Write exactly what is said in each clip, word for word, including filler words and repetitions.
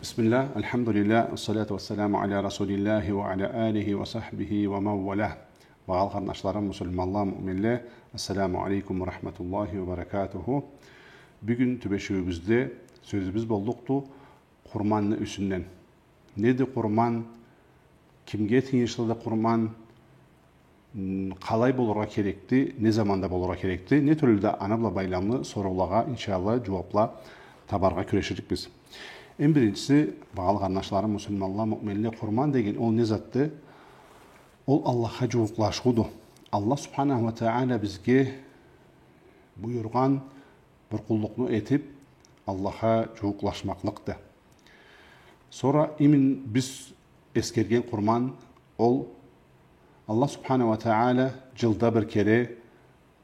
بسم الله، الحمد لله، والصلاة والسلام على رسول الله وعلى آله وصحبه ومن والاه. Багъалы къарнашларым, муслиманла, муъминле, ассаламу алейкум ва рахматуллахи ва баракатуху. Бюгюн тюбешиуюбюзде сёзюбюз боллукъду къурманны юсюнден. Неди къурман? Кимге тыйыншлыды къурман? М, къалай болургъа керекди? Не заманда болургъа керекди? Не тюрлю да аны бла байламлы соруулагъа, иншаллах, джууапла табаргъа кюреширикбиз. Эм биринчиси, багъалы къарнашларым, муслиманла, муъминле, къурман деген ол не затды? Ол Аллахха джууукълашыуду. Аллах субханаху ва тагъала бизге буюргъан бир къуллукъну этиб, Аллахха джууукълашмакълыкъды. Сора имин биз эсгерген къурман, ол Аллах субханаху ва тагъала джылда бир кере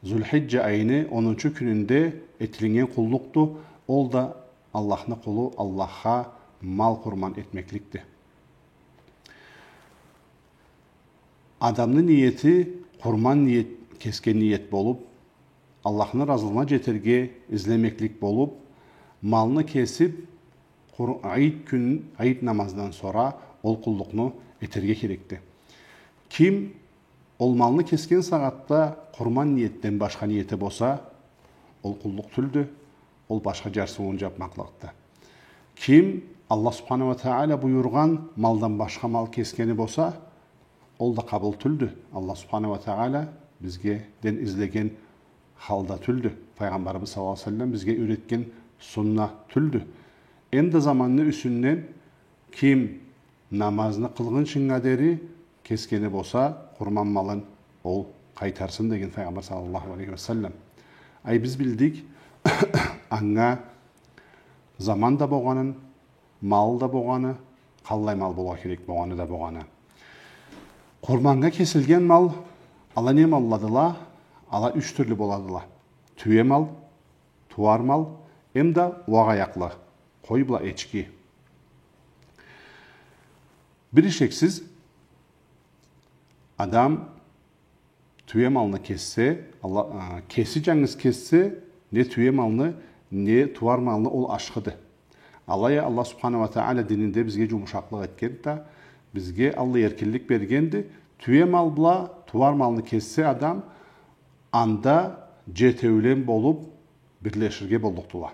Зулхиджа айны онунчу кюнюнде этилиннген къуллукъду. Ол да Аллахны къулу Аллахха мал къурман этмекликди. Адамны ниети къурман ниет, кесген ниет болуб, Аллахны разылыгъына джетерге излемеклик болуб, малны кесиб, къур-, айт кюн, айт намаздан сора ол къуллукъну этерге керекди. Ким ол малны кесген сагъатда къурман ниетден башха ниети болса, ол къуллукъ тюлдю, ол башха джарсыуун джабмакълыкъды. Ким Аллах субханаху ва тагъала буюргъан малдан башха мал кесгени болса, ол да къабыл тюлдю. Аллах субханаху ва тагъала бизге дин излеген халда тюлдю. Файгъамбарыбыз саллаллаху алейхи ва саллам бизге юретген сунна тюлдю. Эм да заманны юсюнден ким намазны къылгъынчыннга дери кесгени болса къурман малын, ол къайтарсын деген Файгъамбар саллаллаху алейхи ва саллам. Ай, биз билдик анга заман да болгъанын, мал да болгъаны, къаллай мал болургъа керек болгъаны да болгъаны. Къурманнга кесилген мал, ала не малладыла? Ала юч тюрлю боладыла. Тюе мал, тууар мал, эм да уакъ аякълы, къой бла эчки. Бир ишексиз, адам тюе малны кессе, Алла-, а, кеси джангыз кессе, не тюе малны, не тууар малны, ол ашхыды. Алай а Аллах субханаху ва тагъала дининде бизге джумушакълыкъ этгенди да, бизге Аллах эркинлик бергенди. Тюе мал бла тууар малны кессе адам, анда джетеулен болуб бирлеширге боллукъдула.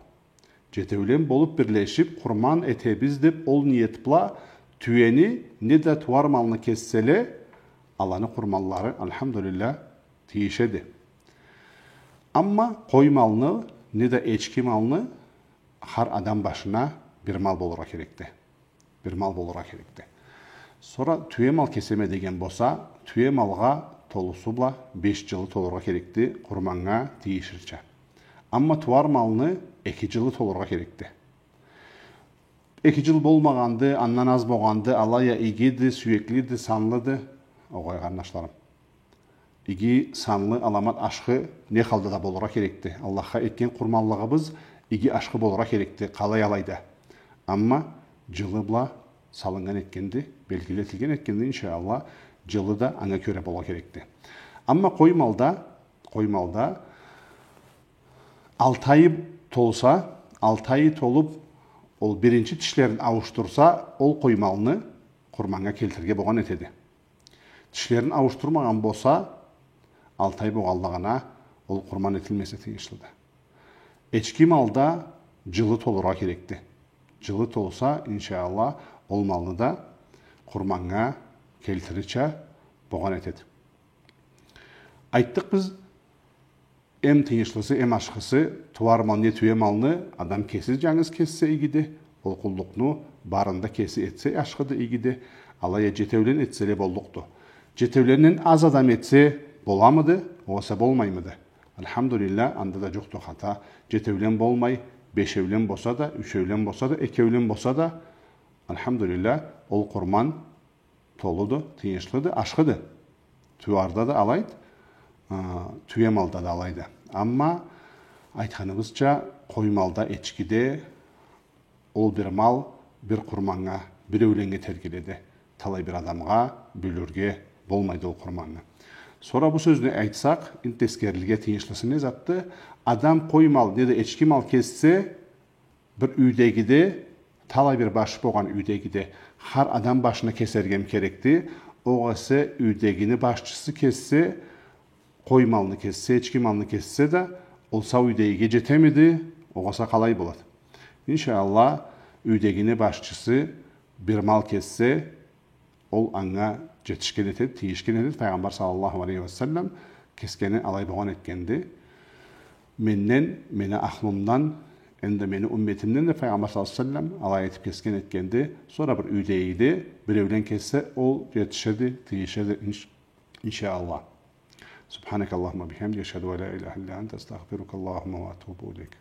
Джетеулен болуб бирлешиб, къурман этебиз деб, ол ниет бла тюени неда тууар малны кесселе, аланы къурманлары, альхамдулиллях, тийишеди. Амма къой малны неда эчки малны хар адам башына бир мал болургъа керекди. Бир мал болургъа керекди. Сора тюе мал кесеме деген болса, тюе малгъа толусу бла беш джылы толургъа керекди, къурманнга тийиширча. Амма тууар малны эки джылы толургъа керекди. Эки джыл болмагъанды, андан аз болгъанды, алай а игиди, сюеклиди, санлыды. Огъай, къарнашларым. Иги, санлы, аламат ашхы не халда да болургъа керекди. Аллахха этген къурманлыгъыбыз иги, ашхы болургъа керекди, къалай алайда. Амма джылы бла салыннган этгенди, белгили этилген этгенди, иншаАллах, джылы да анга кёре болургъа керекди. Амма къой малда, къой малда алты айы толса, алты айы толуб, ол биринчи тишлерин ауушдурса, ол къой малны къурманнга келтирирге болгъан этеди. Тишлерин ауушдурмагъан болса, алты ай болгъанлыгъына ол къурман этилмесе тыйыншлыды. Эчки малда джылы толургъа керекди. Джылы толса, иншаАллах, ол малны да къурманнга келтирирча болгъан этеди. Айтдыкъ биз, эм тыйыншлысы, эм ашхысы, тууар мал не тюе малны адам кеси джангыз кессе игиди, ол къуллукъну барын да кеси этсе ашхыды, игиди, алай а джетеулен этселе боллукъду. Джетеуленнен аз адам этсе боламыды, огъесе болмаймыды? Альхамдулиллах, анда да джокъду хата. Джетеулен болмай, бешеулен болса да, ючеулен болса да, экеулен болса да, альхамдулиллах, ол къурман толуду, тыйыншлыды, ашхыды. Тууарда да алайды, а, тюе малда да алайды. Амма айтханыбызча, къой малда, эчкиде ол бир мал бир къурманнга, биреуленнге тергеледи. Талай бир адамгъа бёлюрге болмайды ол къурманны. Сора бу сёзню айтсакъ, энди эсгерилирге тыйыншлысы не затды? Адам къой мал неда эчки мал кессе, бир юйдегиде Талай бир башы болгъан юйдегиде хар адам башына кесерге керекди. Огъесе юйдегини башчысы кессе, къой малны кессе, эчки малны кессе да, ол сау юйдегиге джетемиди, огъесе къалай болады? Иншааллах, юйдегини башчысы бир мал кессе, ол анга джетишген этеди, тийишген этеди. Файгъамбар саллаллаху алейхи ва саллам кесгени алай болгъан этгенди. Менден, мени ахлумдан, энди мени умметимден да Файгъамбар саллаллаху алейхи ва саллам алай этиб кесген этгенди. Сора бир юйдегиде биреулен кессе, ол джетишеди, тийишеди, инш-, иншааллах. سبحانك اللهم وبحمدك، أشهد أن لا إله إلا أنت، أستغفرك اللهم وأتوب إليك.